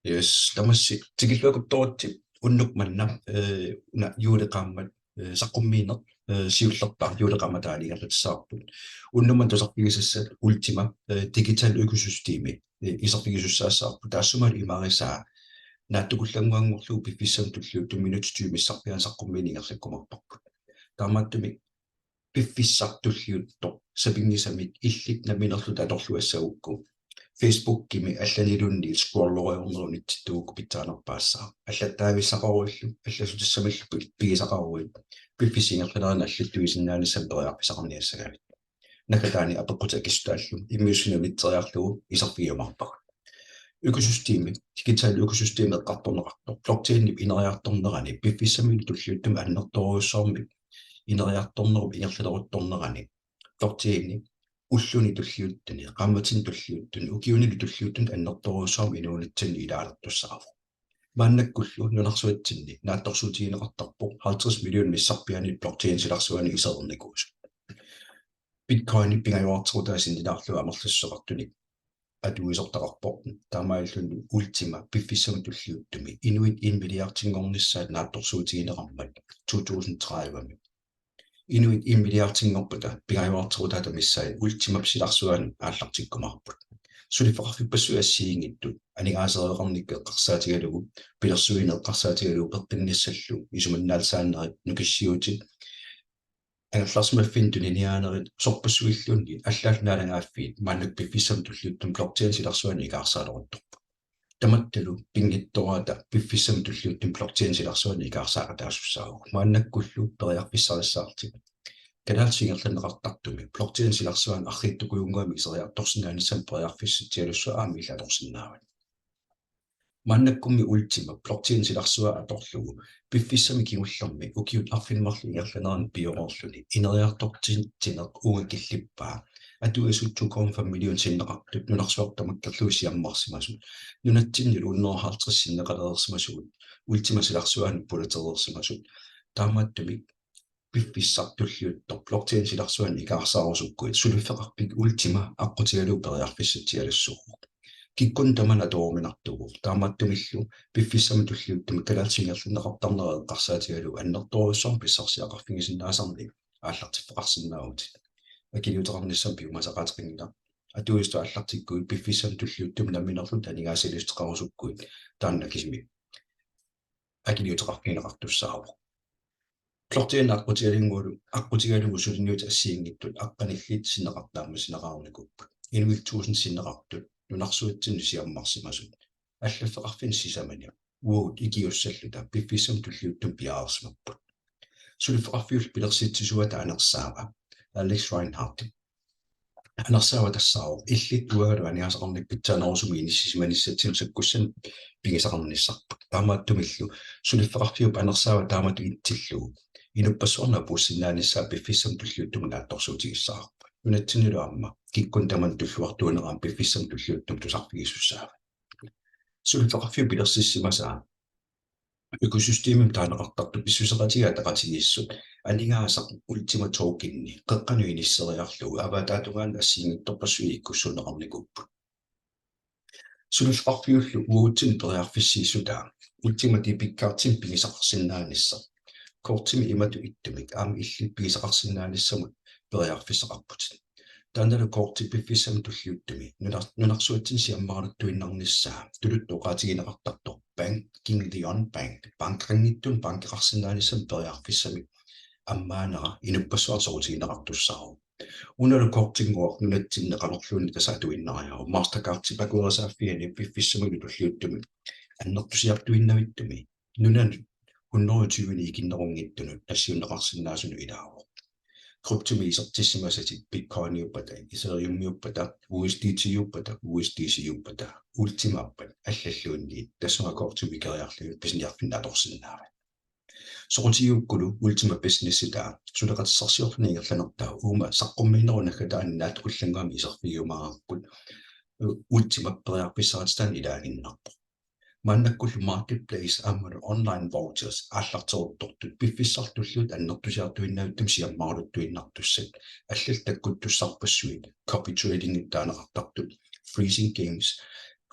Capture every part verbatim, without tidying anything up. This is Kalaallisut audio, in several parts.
Yes, tamassi tikilluaqqusaavusi unnuk manna, eh, una juulip qaammat, eh, saqqummiineq, eh, siullerpaaq juulip qaammat taaniingerlatissavarput. Unnuk manna tusarfigisassat Ultima, eh, digital økosystemi, eh, iserfigisussaassavarput. Taassumalu imarisaa naatsukullannguanngorlugu piffissami tulliuttumi minutsit tyve missarpiaani saqqummiineq ingerlakkumaarparput. Taamaattumik piffissaq tulliuttoq sapinngisamik illit nammineerlutit atorluassagukku Facebookimi allaniluunniit scrolleriorneq unitsittuugukku pitsaanerpaassaaq. Allattavissaqaruillu, allassutissamillu pi-, pigisaqaruit, piffissap ingerlanerani allattuisinnaanissamut periarfissaqarniassagavit. Naggataani apeqqutit akissutaallu immiussineq unitseriarlugu iserfigiumaarpagut. Økosystemi, digital økosystemi eqqartorneqartoq, blockchainip ineriartornerani piffissami tulliuttumi annertoorujussuarmik ineriartornerup ingerlaleruttornerani blockchaini ulluni tulliuttuni, qaammatini tulliuttuni, ukiunilu tulliuttuni annertoorujussuarmik inuunitsinni ilaalertussaavoq. Maannakkullu nunarsuatsinni naatsorsuutigineqartarpoq halvtreds millionit missarpiaanni blockchain silarsuani iserernikuusut. Bitcoini pingajuarterutaa sinnilaarlugu amerlassuseqartunik atuisortaqarpoq. Taamaalilluni Ultima piffissami tulliuttumi inuit en milliardinngornissaat naatsorsuutigineqarmat to tusind tredive-mi. Inuit en milliardinngorpata pingajuarterutaata missaat Ultimap silarsuani aallartikkumaarput. Suliffeqarfippassuit assigiinngitsut aningaasereernikkut eqqarsaatigalugu, pilersuineq eqqarsaatigalugu peqqinnissallu isumannaallisaanerit nukissiuutit, angerlarsimaffinnut tuniniaanerit sorpassuilluunniit allaallu naalagaaffiit maannakkut piffissami tulliuttumi blockchain silarsuani ikaarsaaleruttut. Tamattalu pinngitsoorata piffissami tulliuttumi blockchain silarsuani ikaarsaaqataasussaavugut. Maannakkullu periarfissarissaarlutik kalaallisut ingerlanneqartartumi blockchain silarsuani arriitsukujunnguamik iseriartorsinnaanissamut periarfissatsialassuaq aamma illit atorsinnaavat. Maannakkummi Ultima blockchain silarsua atorlugu piffissami kingullermi ukiut arfineq-marluk ingerlaneranni pioreerluni ineriartortitsineq uunga killippaa atuisut to komma fem million sinneqartut nunarsuaq tamakkerlugu siammarsimasut, nunatsinnilu hundrede og halvtreds sinneqalereersimasugut, Ultima silarsuanut pulatereersimasut, taamaattumik piffissaq tulliuttoq blockchain silarsuani ikaarsaarusukkuit suliffeqarfik Ultima aqqutigalugu periarfissatsialassuuvoq. Kikkunnut tamanut atoruminartuuvoq, taamaattumillu piffissami tulliuttumi kalaallisut ingerlanneqartarnerat eqqarsaatigalugu annertoorujussuarmik pissarsiaqarfigisinnaasarnik aallartiffeqarsinnaavutit. Akiliuteqarnissamut piumasaqaateqanngilaq. Atuisutut aallartikkuit piffissami tulliuttumi nammineerlutit aningaasaliissuteqarusukkuit taanna kisimi akiliuteqarfigineqartussaavoq. Blockchain aqqutigalugu, aqqutigalugu suliniutit assigiinngitsut aqqanillit sinneqartut aamma sinneqarnikuupput. Inuillu tusind sinneqartut nunarsuatsinni siammarsimasut. Allaffeqarfinnut sisamani uagut ikiussalluta piffissami tulliuttumi piareersimapput. Suliffeqarfiullu pilersitsisuata anersaava Alex Reinhardt. Anersaava tassaavoq illit uangalu aningaasaqarnikkut pitsaanerusumik inissisimanissatsinnut sakkussanik pigisaqarnissarput. Taamaattumillu suliffeqarfiup anersaava taamatut itsillugu inuppassuarnut apuussinnaanissaa piffissami tulliuttumi naatsorsuutigissavarput. Nunatsinnilu aamma kikkunnut tamanut tulluartuunera aamma piffissami tulliuttumi tusarfigisussaavat. Suliffeqarfiup pilersissimasaa økosystemimik taaneqartartut pissuseqatigiit ataqatigiissut aningaasaq Ultima Tokeni qeqqanut inisseriarlugu avaataatungaanut assigiinngitsorpassuit ikkussuunneqarnikuupput. Suliffeqarfiullu uagutsinnut periarfissiissutaa Ultima debit cardimik pigisaqarsinnaanissaq. Kortimik imatut ittumik aamma illit pigisaqarsinnaanissamut periarfissaqarputit. Taannalu korti piffissami tulliuttumi nunar-, nunarsuatsinni siammaraluttuinnarnissaa tuluttut oqaatigineqartartoq Banking the Unbanked, bankeqanngitsunut bankeqarsinnaanissamut periarfissamik ammaanera inuppassuarnut soqutigineqartussaavoq. Unalu kortinnguaq nunatsinni qanorluunniit tassa atuinnariaruk. Mastercardip akuerisaaffiani piffissamilu tulliuttumi annertusiartuinnavittumi nunanut hundrede tyve ikinnerunngitsunut nassiunneqarsinnaasunut ilaavoq. Kryptomik isertissimasatit Bitcoiniuppata, Ethereumiuppata, U S D T-uppata, U S D C-uppata, Ultimaappat allalluunniit tassunga kortimut ikeriarlugit pisiniarfinni atorsinnaavat. Soqutigigukkulu Ultima Businessitaa suleqatissarsiorluni ingerlanertaa uuma saqqummiinerup naggataani naatsukullannguamik iserfigiumaarparput, Ultimap periarfissarititaanut ilaaginnarpoq. Maannakkullu marketplace aammalu online vouchers aallarteruttortut piffissaq tulliuttoq annertusiartuinnavittumik siammaraluttuinnartussat allallu takkuttussarpassuit copy tradingitut taaneqartartut, freezing games,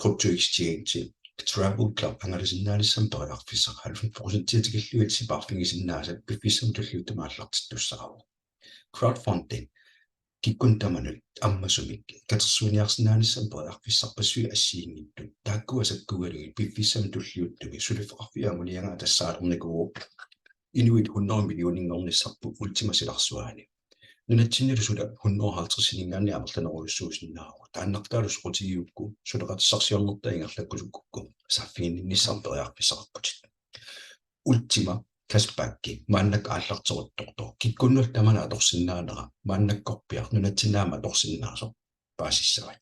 crypto exchange, Travel Club angalasinnaanissamut periarfissaq halvfems procent tikillugu sipaarfigisinnaasat piffissami tulliuttumi aallartittussaavoq. Crowdfunding, kikkunnut tamanut ammasumik katersuiniarsinnaanissamut periarfissarpassuit assigiinngitsut, taakkua sakkugalugit piffissami tulliuttumi suliffeqarfiup anguniagaa tassaalernikuuvoq inuit hundrede millioninngornissarput Ultima silarsuaani. Nunatsinnilu suna hundrede halvtredsininngaanniit amerlanerujussuusinnaavoq. Taannartaalu soqutigigukku suleqatissarsiornertaa ingerlakkusukkukku saaffiginninnissamut periarfissaqarputit. Ultima cashbacki maannakkut aallarteruttortoq, kikkunnullu tamanut atorsinnaanera maannakkorpiaq nunatsinni aamma atorsinnaasoq paasissavat.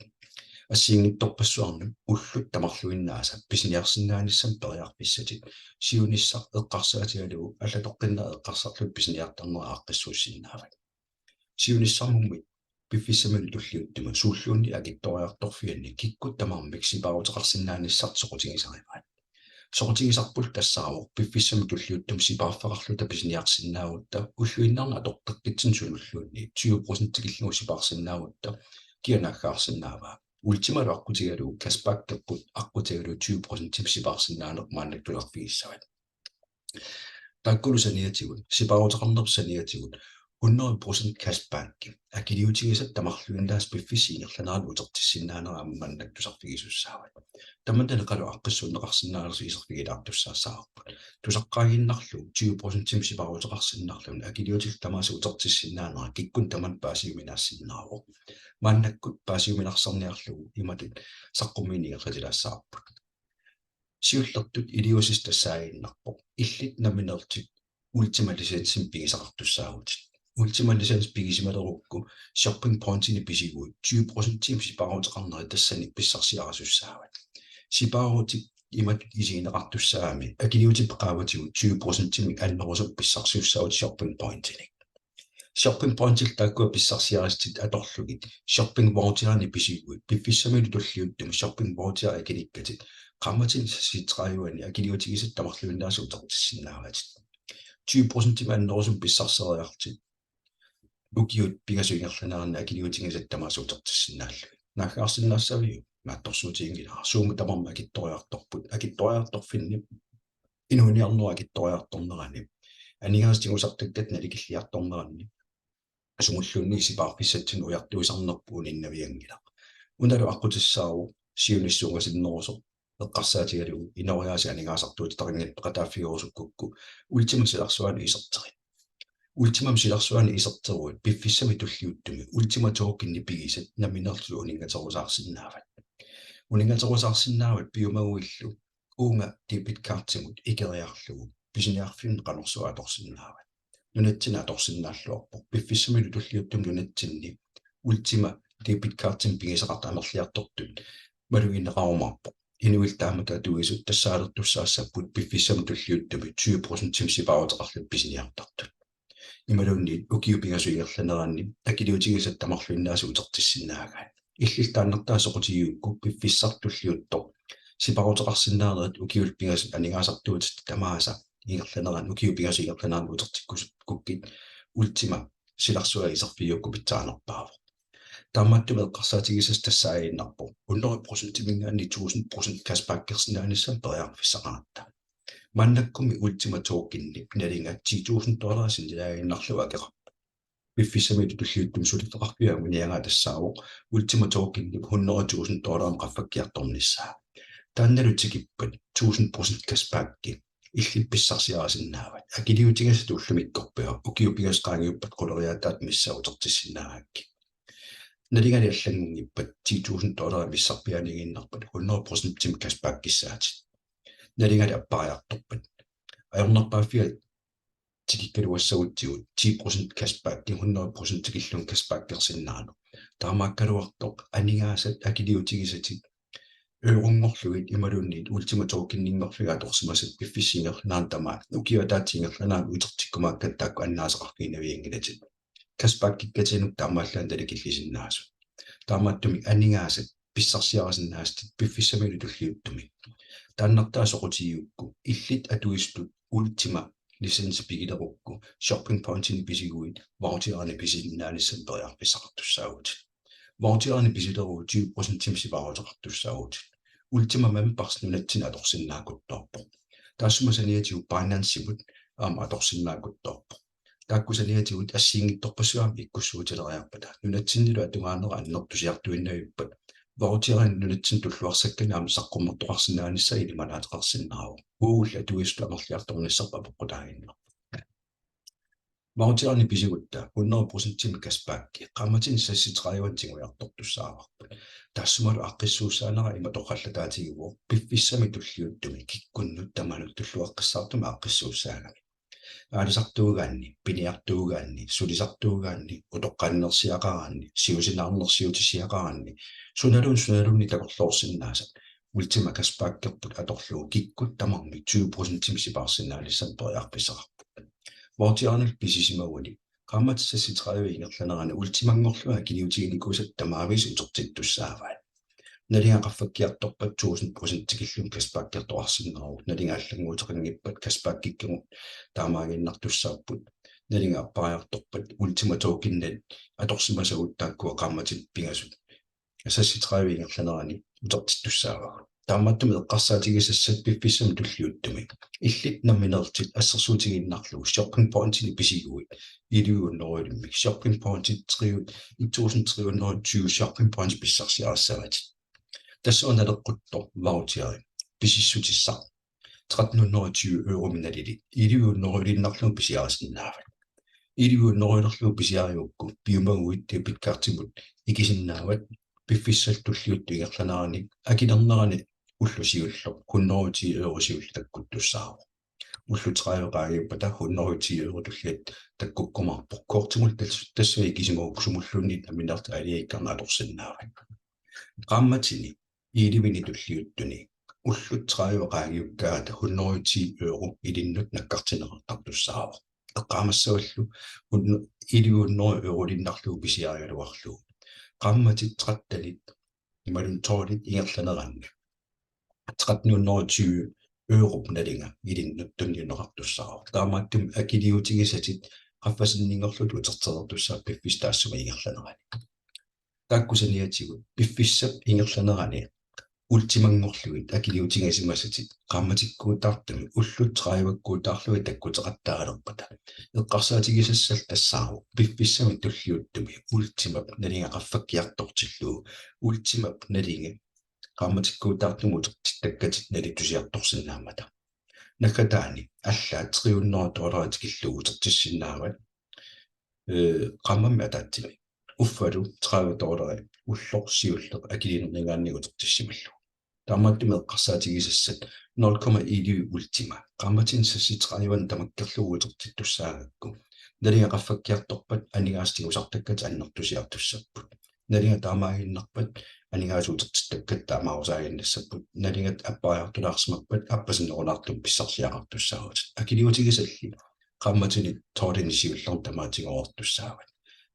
Assigiinngitsorpassuarnut ullut tamarluinnaasa pisiniarsinnaanissamut periarfissatit siunissaq eqqarsaatigalugu, allatoqqinneq eqqarsarlugu pisiniartarnera aaqqissuussinnaavat. Siunissarmummi piffissamilu tulliuttumi suulluunniit akitsoriartorfianni kikkut tamarmik sipaaruteqarsinnaanissartik soqutigisarivaat. Soqutigisarpullu tassaavoq piffissami tulliuttumi sipaarfeqarluta pisiniarsinnaagutta, ulluinnarni atortakkatsinni sunulluunniit tyve procent tikillugu sipaarsinnaagutta kia naaggaarsinnaavaa. Ultimalu aqqutigalugu cashbackerput aqqutigalugu tyve procentimik sipaarsinnaaneq maannakkut tulorfigissavat. Taakkulu saniatigut, sipaaruteqarnerput saniatigut, hundrede procent cashback akiliutigisat tamarluinnaasa piffissap ingerlanerani utertissinnaanera aamma maannakkut tusarfigisussaavat. Tamannalu qanoq aaqqissuunneqarsinnaanersoq iserfigilaartussaassavarput. Tusaqqaaginnarlugu tyve procentimik sipaaruteqarsinnarluni akiliutillu tamaasa utertissinnaanera kikkunnut tamanut paasiuminaassinnaavoq. Maannakkut paasiuminarsarniarlugu imatut saqqummiineq ingerlatilaassavarput. Siullertut iliuusissaq tassaaginnarpoq illit nammineerlutit Ultima licensimik pigisaqartussaavutit. Ultima licensi pigisimalerukku shopping pointinik pisiguit tyve procentimik sipaaruteqarnerit tassani pissarsiarisussaavat. Sipaarutit imatut isigineqartussaagami: akiliutip qaavatigut tyve procentimik annerusumik pissarsiussaavutit shopping pointinik. Shopping pointillu taakkua pissarsiarisatit atorlugit shopping voucherinik pisiguit piffissamilu tulliuttumi shopping voucheri akilikkatit qaammatini seksogtredive akiliutigisat tamarluinnaasa utertissinnaavatit. Tyve procentimik annerusumik pissarseriarlutit ukiut pingasut ingerlaneranni akiliutigisat tamaasa utertissinnaallugit. Naaggaarsinnaassaviuk? Naatsorsuutiginngilara. Suummi tamarmi akitsoriartorput, akitsoriartorfinni, inuuniarnerup akitsoriartornerani, aningaasat tigusartakkatit nalikilliartorneranni, sumulluunniit sipaarfissatsinnut ujartuisarnerput uninnavianngilaq. Unalu aqqutissaavoq siunissuungasinnerusoq eqqarsaatigalugu inooriaaseq aningaasartuutitaqanngitsoq peqataaffigerusukkukku Ultimap silarsuanut iserterit. Ultimap silarsuanut iserteruit piffissami tulliuttumi Ultima Tokenit pigisat nammineerlutit uninngaterusaarsinnaavat. Uninngaterusaarsinnaavat piumaguillu uunga debit cardimut ikeriarlugu pisiniarfinni qanorsuaq atorsinnaavat. Nunatsinni atorsinnaalluarpoq. Piffissamilu tulliuttumi nunatsinni Ultima debit cardimik pigisaqartut amerliartortut malugineqarumaarpoq. Inuillu taamatut atuisut tassaalertussaassapput piffissami tulliuttumi tyve procentimik sipaaruteqarlutik pisiniartartut. Imaluunniit ukiut pingasut ingerlaneranni akiliutigisat tamarluinnaasa utertissinnaagaat. Illillu taannartaa soqutigigukku piffissaq tulliuttoq sipaaruteqarsinnaanerit ukiullu pingasut aningaasartuutitit tamaasa ingerlaneranni, ukiut pingasut ingerlaneranni utertikkusukkukkit Ultima silarsua iserfigigukku pitsaanerpaavoq. Taamaattumik eqqarsaatigisassaq tassaaginnarpoq hundrede procentiminngaanniit tusind procent cashbackersinnaanissamut periarfissaqaratta. Maannakkummi Ultima Tokenip nalinga ti tusind dollarit sinnilaannarlugu akeqarpoq. Piffissamilu tulliuttumi suliffeqarfiup anguniagaa tassaavoq Ultima Tokenip hundrede tusind dollarimut qaffakkiartornissaa. Taannalu tikippat tusind procent cashbacki illit pissarsiarisinnaavat. Akiliutigisat ullumikkorpiaq ukiut pingasut qaangiuppat quleriaataata missaa utertissinnaagakkit. Nalingali allanngunngippat ti tusind dollarit missarpiaaniiginnarpat hundrede procentimik cashbackissaatit. Nalingali appariartorpat, ajornerpaaffiat tikikkaluassagutsigu ti procent cashbacki hundrede procent tikillugu cashbackersinnaaneq. Taamaakkaluartoq aningaasat akiliutigisatit euronngorlugit imaluunniit Ultima Tokeninngorlugit atorsimasat piffissap ingerlanerani tamaat ukiup ataatsip ingerlanerani utertikkumaakkatit taakku annaasaqarfiginavianngilatit. Cashbackikkatinnut taamaallaat nalikillisinnaasut. Taamaattumik aningaasat pissarsiarisinnaasatit piffissamilu tulliuttumi. Taannartaa soqutigigukku illit atuisutut Ultima licensi pigilerukku shopping pointinik pisiguit voucherinik pisisinnaanissamut periarfissaqartussaavutit. Voucherinik pisileruit tyve procentimik sipaaruteqartussaavutit. Ultima Members nunatsinni atorsinnaakuttoorpoq. Taassuma saniatigut Binance-imut aamma atorsinnaakuttoorpoq. Taakku saniatigut assigiinngitsorpassuit aamma ikkussuutileriarpata. Nunatsinnilu atugaanera annertusiartuinnavippat, voucherinik nunatsinni tulluarsakkanik aamma saqqummertoqarsinnaanissaa ilimanaateqarsinnaavoq. Google atuisutut amerliartornissarput apeqqutaaginnarpoq. Voucherinik pisigutta hundrede procentimik cashbacki qaammatini seksogtredive tigujartortussaavarput. Taassumalu aaqqissuussaanera ima torrallataatigivoq piffissami tulliuttumi kikkunnut tamanut tulluaqqissaartumik aaqqissuussaagami. Aalisartuugaanni, piniartuugaanni, sulisartuugaanni, utoqqalinersiaqaraanni, siusinaarnersiutissiaqaraanni, sunaluunniit sunaluunniit takorloorsinnaasat Ultima Cashbackerput atorlugu kikkut tamarmik tyve procentimik sipaarsinnaanissamut periarfissaqarpoq. Voucherinik pisisimaguni qaammatini seksogtredive ingerlanerani Ultimanngorlugit akiliutiginikuusat tamaavisa utertittussaavaat. Nalinga qaffakkiartorpat tusind procent tikillugu cashbackertoqarsinnaavoq. Nalinga allannguuteqanngippat cashbackikkagut taamaaginnartussaapput. Nalinga appariartorpat Ultima Tokenit atorsimasagut taakkua qaammatit pingasut seksogtredive ingerlanerani utertittussaavagut. Taamaattumik eqqarsaatigisassat piffissami tulliuttumi illit nammineerlutit assersuutigiinnarlugu shopping pointinik pisiguit elleve hundrede eurolimik shopping pointit tre, et tusind tre hundrede og tyve shopping points pissarsiarissavatit. Tassuuna naleqquttoq voucheri pisissutissaq tretten hundrede og tyve euromik nalilik elleve hundrede euliinnarlugu pisiarisinnaavat. Elleve hundrede euliinnarlugu pisiarigukku piumaguit debitkortimut ikisinnaavat piffissap tulliuttup ingerlanerani akilernerani ulloq siulleq hundrede og ti euro siulleq takkuttussaavoq. Ullut tredive qaangiuppata hundrede og ti euro tulliat takkukkumaarpoq. Kortimut tas-, tassunga ikisimagukku sumulluunniit nammineerlutit aalajangiikkaanni atorsinnaavat. Qaammatini ellevini tulliuttuni ullut tredive qaangiukkaangata hundrede og ti euro ilinnut nakkartinneqartartussaavoq. Eqqaamassavallu hundre-, elleve hundrede euroliinnarlugu pisiarigaluarlugu qaammatit trettenit imaluunniit tolvit ingerlaneranni tretten hundrede og tyve europ nalinga ilinnut tunniunneqartussaavoq. Taamaattumik akiliutigisatit qaffasinninngorlutit utertereertussaapput piffissap taassuma ingerlanerani. Taakku saniatigut piffissap ingerlanerani Ultimanngorlugit akiliutigisimasatit qaammatikkuutaartumik ullut tredivekkuutaarlugit takkuteqattaalerpata. Eqqarsaatigisassat tassaavoq piffissami tulliuttumi Ultimap nalinga qaffakkiartortillugu Ultimap nalinga qaammatikkuutaartumik utertittakkatit nalitusiartorsinnaammata. Naggataani allaat tre hundrede dollarit tikillugu utertissinnaavat, øh, qaammammik ataatsimi. Uffalu tredive dollarit ulloq siulleq akiliinerninngaanniit utertissimallugu. Taamaattumik eqqarsaatigisassat nul komma elleve Ultima qaammatini seksogtredive tamakkerlugu utertittussaagakku, nalinga qaffakkiartorpat aningaasat tigusartakkatit annertusiartussapput. Nalinga taamaaginnarpat aningaasat utertittakkatit taamaarusaaginnassapput. Nalinga appariartulaarsimappat appasinnerulaartumik pissarsiaqartussaavutit. Akiliutigisalli qaammatini tolvini siullerni tamaat tigoortussaavat.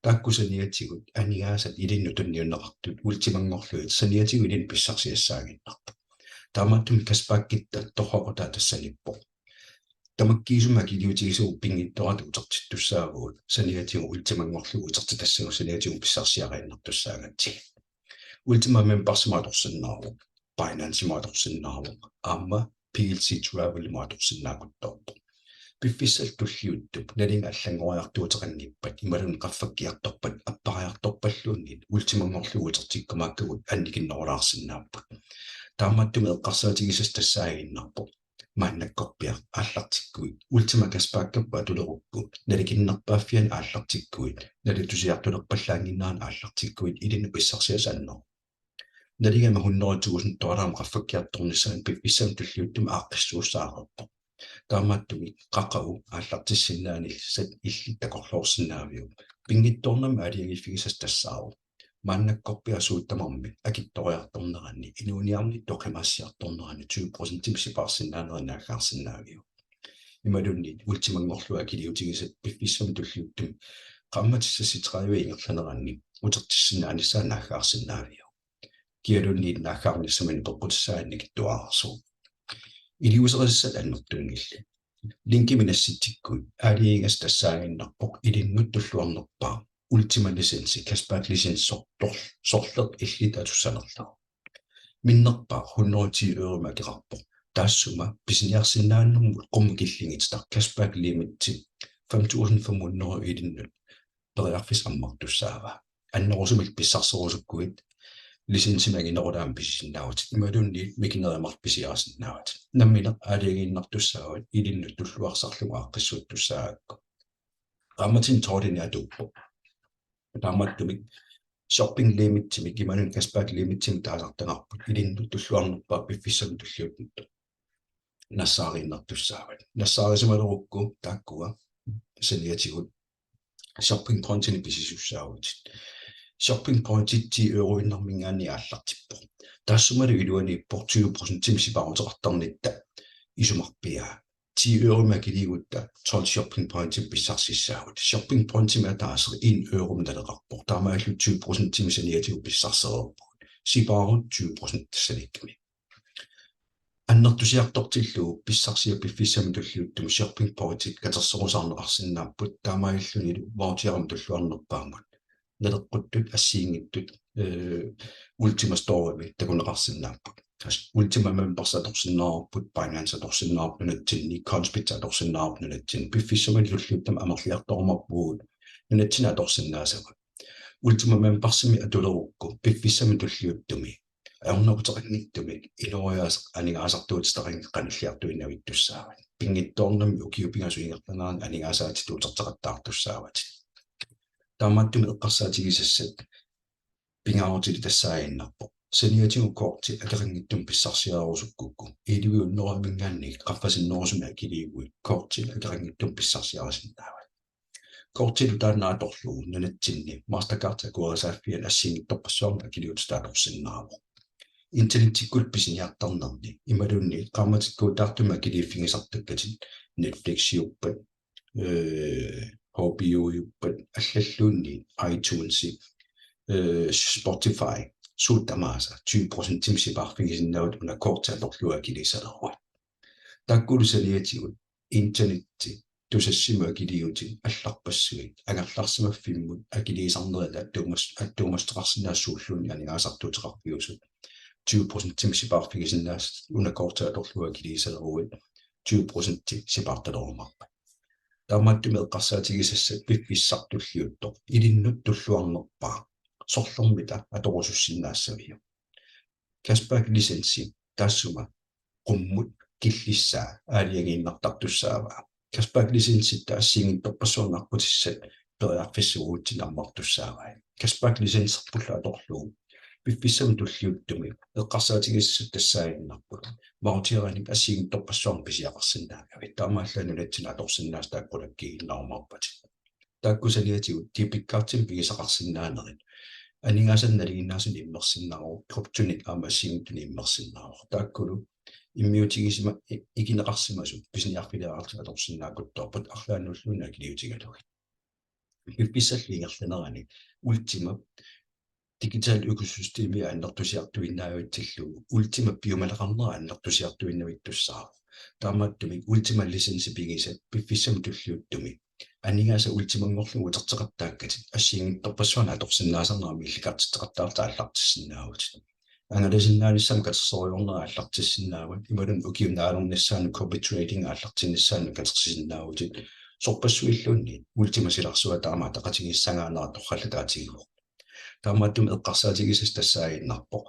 Taakku saniatigut aningaasat ilinnut tunniunneqartut Ultimanngorlugit saniatigut ilinnut pissarsiassaaginnarpoq. Taamaattumik cashbackitta torraqutaa tassaniippoq. Tamakkiisumik akiliutigisagut pinngitsoorata utertittussaavagut saniatigut Ultimanngorlugu utertitassagut saniatigut pissarsiariinnartussaagatsigit. Ultima Membersimut atorsinnaavoq, Binancemut atorsinnaavoq, aamma P L C Travelimut atorsinnaakuttoorpoq. Piffissap tulliuttup nalinga allanngoriartuuteqanngippat imaluunniit qaffakkiartorpat appariartorpalluunniit Ultimanngorlugu utertikkumaakkagut annikinnerulaarsinnaapput. Taamaattumik eqqarsaatigisassat tassaaginnarpoq: maannakkorpiaq aallartikkuit, Ultima Cashbackerput atulerukku nalikinnerpaaffiani aallartikkuit, nalitusiartulerpallaannginnerani aallartikkuit ilinnut pissarsiassat anneruvoq. Nalinga hundrede tusind dollarimut qaffakkiartornissaanut piffissami tulliuttumi aaqqissuussaareerpoq. Taamaattumik qaqugu aallartissinnaanissat illit takorloorsinnaaviuk? Pinngitsoornamik aalajangiiffigisassat tassaavoq: maannakkorpiaq suut tamarmik akitsoriartorneranni, inuuniarnittut oqimaassiartorneranni tyve procentimik sipaarsinnaanerit naaggaarsinnaaviuk? Imaluunniit Ultimanngorlugu akiliutigisat piffissami tulliuttumi qaammatini seksogtredive ingerlaneranni utertissinnaanissaa naaggaarsinnaaviuk? Kialuunniit naaggaarnissaminnut peqqutissaa annikitsuararsuuvoq. Iliuuserisassat annertunngillat. Linkimik nassitsikkuit aalajangigassat tassaaginnarpoq ilinnut tulluarnerpaaq Ultima licensi, cashback licensi sor-, tor-, sorleq illit atussanerlugu. Minnerpaaq hundrede og ti euromik akeqarpoq. Taassuma pisiniarsinnaanermut qummut killingititaq cashback limiti fem tusind fem hundrede ilinnut periarfissaq ammartussaavaa. Annerusumik pissarserusukkuit licensimik anginerulaamik pisisinnaavutit imaluunniit mikinerit marluk pisiarisinnaavatit. Nammineq aalajangiinnartussaavat ilinnut tulluarsarlugu aaqqissuuttussaagakku. Qaammatini tolvini atuuppoq. Taamaattumik shopping limitimik imaluunniit cashback limitimik taasartagarput ilinnut tulluarnerpaaq piffissami tulliuttumi nassaariinnartussaavat. Nassaarisimalerukku taakkua saniatigut shopping pointinik pisisussaavutit. Shopping pointit ti euroinnarmiingaanniit aallartippoq. Taassumalu iluaniippoq tyve procentimik sipaaruteqartarnitta isumarpiaa. Ti euromik akiliigutta tolv shopping pointimik pissarsissaavutit. Shopping pointimik ataaseq en euromik naleqarpoq. Taamaalillutit tyve procentimik saniatigut pissarsereerpugut. Sipaarut tyve procent tassaniikkami. Annertusiartortillugu pissarsiat piffissami tulliuttumi shopping pointit katersorusaarneqarsinnaapput, taamaalillunilu voucherimut tulluarnerpaamut naleqquttut assigiinngitsut, eh, Ultima Storemi takuneqarsinnaapput. Tassa Ultima Members atorsinnaavarput, Binance atorsinnaavarput nunatsinni, Coinsbit atorsinnaavarput nunatsinni. Piffissami tulliuttumi amerliartorumaarpugut nunatsinni atorsinnaasagut. Ultima Membersimik atulerukku piffissami tulliuttumi ajornakuteqanngitsumik inooriaaseq aningaasartuutitaqanngilaq qanilliartuinnavittussaavat. Pinngitsoornammi ukiut pingasut ingerlaneranni aningaasaatitit uterteqattaartussaavatit. Taamaattumik eqqarsaatigisassat pingaarutilik tassaaginnarpoq: saniatigut korti akeqanngitsumik pissarsiarusukkukku elleve hundredemiingaanniit qaffasinnerusumik akiliiguit korti akeqanngitsumik pissarsiarisinnaavat. Kortilu taanna atorlugu nunatsinni Mastercard akuerisaaffiani assigiinngitsorpassuarnik akiliutitut atorsinnaavoq. Internettikkut pisiniartarnerni imaluunniit qaammatikkuutaartumik akiliiffigisartakkatit Netflixiuppat, eh, H B O-uppat allalluunniit iTunesi, eh, Spotify, suut tamaasa tyve procentimik sipaarfigisinnaavat una korti atorlugu akiliisaleruit. Taakkulu saniatigut internetti tusassimut akiliutit allarpassuit angerlarsimaffimmut akiliisarnerit attuumas-, attuumassuteqarsinnaasut suulluunniit aningaasartuuteqarfiusut tyve procentimik sipaarfigisinnaasatit una korti atorlugu akiliisaleruit tyve procenti sipaartalerumaarpat. Taamaattumik eqqarsaatigisassat piffissaq tulliuttoq ilinnut tulluarnerpaaq sorlermita atorusussinnaassaviuk? Cashback licensi taassuma qummut killissaa aalajangiinnartartussaavaa. Cashback licensitta assigiinngitsorpassuarnik aqqutissat periarfissat uagutsinnut ammartussaavai. Cashback licenserpullu atorlugu piffissami tulliuttumi eqqarsaatigisassat tassaaginnarput voucherinik assigiinngitsorpassuarnik pisiaqarsinnaagavit. Taamaallaat nunatsinni atorsinnaasat taakku qulakkiiginnarumaarpatit. Taakku saniatigut debit cardimik pigisaqarsinnaanerit aningaasanik nalinginnaasunik immersinnaavoq, kryptonik aamma assigiinngitsunik immersinnaavoq. Taakkulu immiutigisima-, i-, ikineqarsimasut pisiniarfiliarlutik atorsinnaakuttoorput arlaannulluunniit akiliutigalugit. Piffissallu ingerlanerani Ultima digital økosystemi annertusiartuinnavitsillugu Ultima piumaneqarnera annertusiartuinnavittussaavoq. Taamaattumik Ultima licensi pigisat piffissami tulliuttumi aningaasat Ultimanngorlugit uterteqattaakkatit assigiinngitsorpassuarnik atorsinnaasarneq aamma illikartitseqattaarlutit aallartissinnaavutit. Angalasinnaanissamut katersorujornerit aallartissinnaavat, imaluunniit ukiup naalernissaanut copy trading aallartinnissaanut katersisinnaavutit. Sorpassuilluunniit Ultima silarsuaa taama ataqatigiissagaanera torrallataatigivoq. Taamaattumik eqqarsaatigisassat tassaaginnarpoq: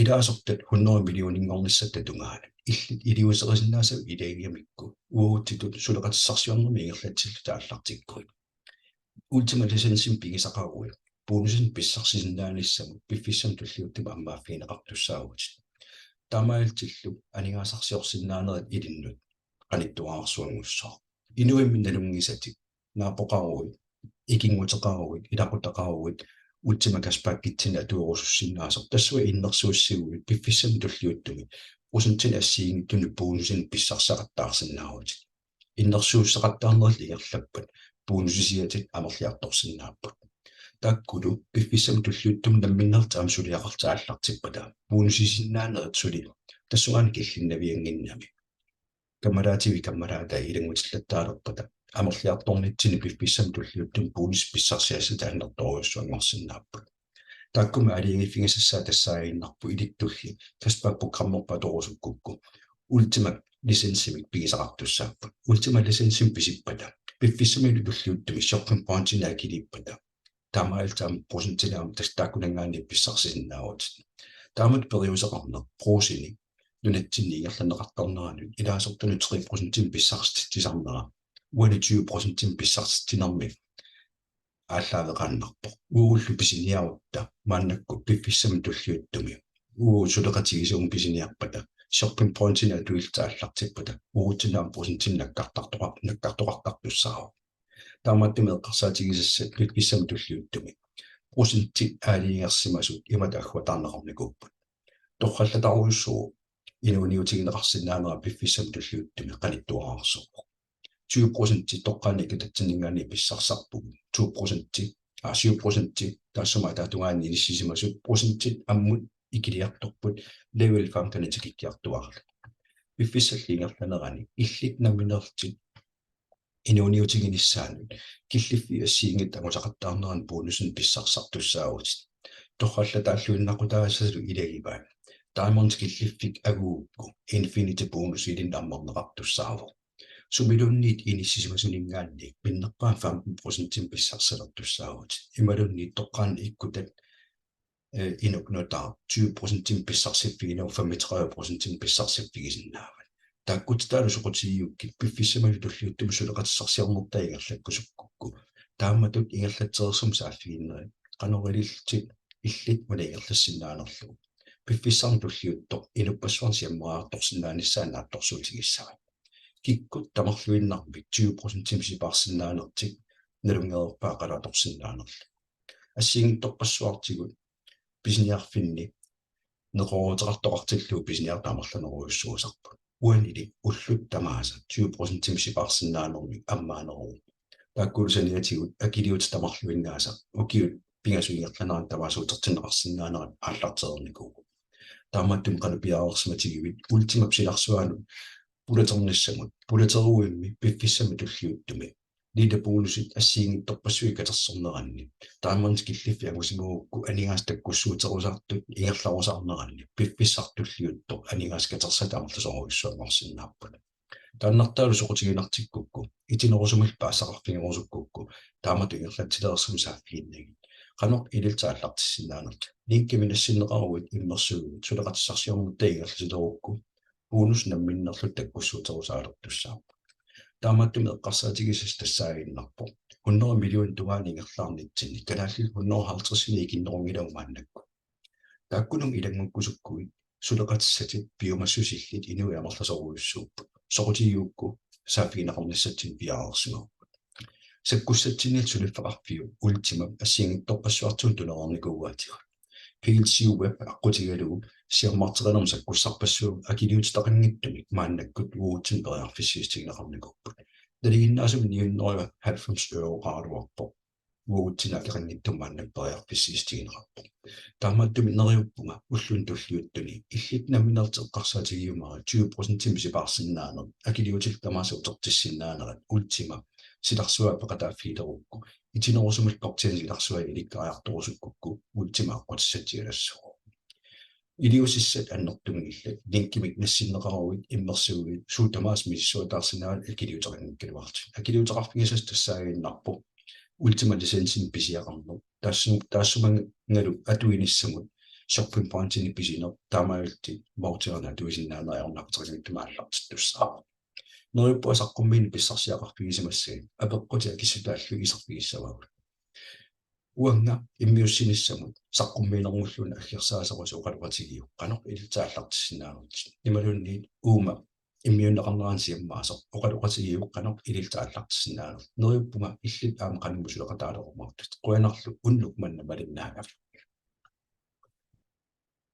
ilaasortat hundrede millioninngornissatta tungaanut illit iliuuserisinnaasavit ilagigamikku uagutsitut suleqatissarsiornermik ingerlatsillutit aallartikkuit. Ultima licensimik pigisaqaruit bonusinik pissarsisinnaanissamut piffissami tulliuttumi ammaaffigineqartussaavutit. Taamaalillutillu aningaasarsiorsinnaanerit ilinnut qanittuararsuanngussaaq. Inuimmi nalunngisatit naapoqaruit, ikinnguteqaruit, ilaqutaqaruit Ultima Cashbackitsinnik atuerusussinnaasoq, tassunga innersuussiguit piffissami tulliuttumi procentinit assigiinngitsunik bonusinik pissarsisaqattaarsinnaavutit. Innersuusseqattaarnerillu ingerlappat bonusisiatit amerliartorsinnaapput. Taakkulu piffissami tulliuttumi namminneq aamma suliaqartaallartippata bonusisinnaanerit suli tassungaannaq killinnaviannginnami. Kammalaativi kammalaata ilanngutillattaalerpata amerliartornitsinni piffissami tulliuttumi bonusit pissarsiassat annertoorujussuanngorsinnaapput. Taakkumi aalajangiiffigisassaat tassaaginnarput ilittulli cashback programmerput atorusukkukku Ultima licensimik pigisaqartussaapput. Ultima licensimik pisippata piffissamilu tulliuttumi shopping pointinik akiliippata, taamaalillutit aamma procentinik aamma tassa taakkunanngaanniit pissarsisinnaavutit. Taamatut periuseqarneq Brugseni nunatsinni ingerlanneqartarneranut ilaasortanut tre procentinik pissarsitsisarnera uani tyve procentinik pissarsititsinermi aallaaveqaannarpoq. Uagullu pisiniarutta maannakkut piffissami tulliuttumi uagut suleqatigisavut pisiniarpata shopping pointinik atuillutit aallartippata uagutsinnut aamma procentinik nakkartartoqar-, nakkartoqartartussaavoq. Taamaattumik eqqarsaatigisassat piffissami tulliuttumi procentit aalajangersimasut imatut agguataarneqarnikuupput. Torrallatarujussuuvoq inuuniutigineqarsinnaanera piffissami tulliuttumi qanittuararsuuvoq. Tyve procenti toqqaannaq ikkutatsinninngaanniit pissarsisarpugut. To procenti, aa, syv procenti taassuma ataatungaani inissisimasut, procentit ammut ikiliartorput level fem-kani tikikkiartuaarluni. Piffissalli ingerlanerani illit nammineerlutit inuuniutiginissaanut killiffiit assigiinngitsut angusaqattaarneranni bonusinik pissarsisartussaavutit. Torrallataalluinnaqutaasalu ilagivaat. Diamond killiffik angugukku Infinity bonus ilinnut ammarneqartussaavoq. Sumiluunniit inissisimasuninngaanniit minnerpaamik femten procentinik pissarsilertussaavutit. Imaluunniit toqqaannaq ikkutat eh, inuk nutaaq tyve procentinik pissarsiffigineq femogtredive procentinik pissarsiffigisinnaavatit. Taakkutitaalu soqutigigukkit piffissamilu tulliuttumi suleqatissarsiornertaa ingerlakkusukkukku, taamatut ingerlatsereersumik saaffiginnerit qanoq ilillutit illit una ingerlassinnaanerlugu. Piffissami tulliuttumi inuppassuarnit siammariartorsinnaanissaanut naatsorsuutigissavat. Kikkut tamarluinnarmik tyve procentimik sipaarsinnaanertik nalunngereerpaat qanoq atorsinnaanerlugu. Assigiinngitsorpassuartigut pisiniarfinni neqerooruteqartoqartillugu pisiniartut amerlanerujussuusarput. Uanili ullut tamaasa tyve procentimik sipaarsinnaanermik ammaaneruvoq. Taakkulu saniatigut akiliutit tamarluinnaasa ukiut pingasut ingerlaneranni tamaasa utertinneqarsinnaanerat aallartereernikuuvoq. Taamaattumik qanoq piareersimatigivit Ultimap silarsuanut pulaternissamut, pulateruimmi piffissami tulliuttumi leader bonusit assigiinngitsorpassuit katersorneranni Diamond killiffiit angusimagukku aningaasat takkussuuterusaartut ingerlarusaarneranni piffissaq tulliuttoq aningaasat katersat amerlasoorujussuanngorsinnaapput. Taannartaalu soqutiginartikkukku itinerusumillu paasisaqarfigerusukkukku taamatut ingerlatsilereersumik saaffiginnagit. Qanoq ilillutit aallartissinnaanerlutit? Linkimik nassinneqaruit immersuiguit suleqatissarsiornertaa ingerlatilerukku bonus namminnerlutit takkussuuterusaalertussaapput. Taamaattumik eqqarsaatigisassat tassaaginnarpoq hundrede millionit tungaanut ingerlaarnitsinni kalaallit hundrede halvtredsinik ikinnerunngilaq maannakkut. Taakkununnga ilanngukkusukkuit suleqatissatit piumassusillit inuit amerlasoorujussuupput. Soqutigigukku saaffigineqarnissatsinnut piareersimagukku. Sakkussatsinnillu suliffeqarfiup Ultimap assigiinngitsorpassuartigut tunereernikuuaatigut. P L C Web aqqutigalugu siammarterinermut sakkussarpassuit akiliutitaqanngitsumik maannakkut uagutsinnut periarfissiissutigineqarnikuupput. Nalinginnaasumik ni hundrede og halvfems euroqaraluarpoq. Uagutsinnut akeqanngitsumik maannakkut periarfissiissutigineqarpoq. Taamaattumik neriuppunga ulluni tulliuttuni illit nammineerlutit eqqarsaatigiumaarput tyve procentimik sipaarsinnaaneq, akiliutillu tamaasa utertissinnaanerat Ultima silarsuaa peqataaffigilerukku, itinerusumillu blockchainip silarsuaa ilikkariartorusukkukku Ultima aqqutissatsialassuuvoq. Iliuusissat annertunngillat, linkimik nassinneqaruit immersuiguit suut tamaasa misissuataarsinnaavat akiliuteqanngikkaluarlutit. Akiliuteqarfigisassat tassaaginnarpoq Ultima licensinik pisiaqarneq. Taassum-, taassumangalu atuinissamut shopping pointinik pisineq, taamaalillutit voucherinik atuisinnaaneq ajornartorsiortumik aallartittussaavoq. Neriuppunga saqqummiineq pissarsiaqarfigisimassagit apeqqutit akissutaallu iserfigissavagut. Uanga immiussinissamut saqqummiinermulluunniit aggersaasorisat oqaloqatigiuk qanoq ilillutit aallartissinnaanerlutit. Imaluunniit uuma immiunneqarnerani siammaasoq oqaloqatigiuk qanoq ilillutit aallartissinnaanerlutit. Neriuppunga illit aamma qanormi suleqataalerumaartutit. Qujanarlu unnuk manna malinnaagavit.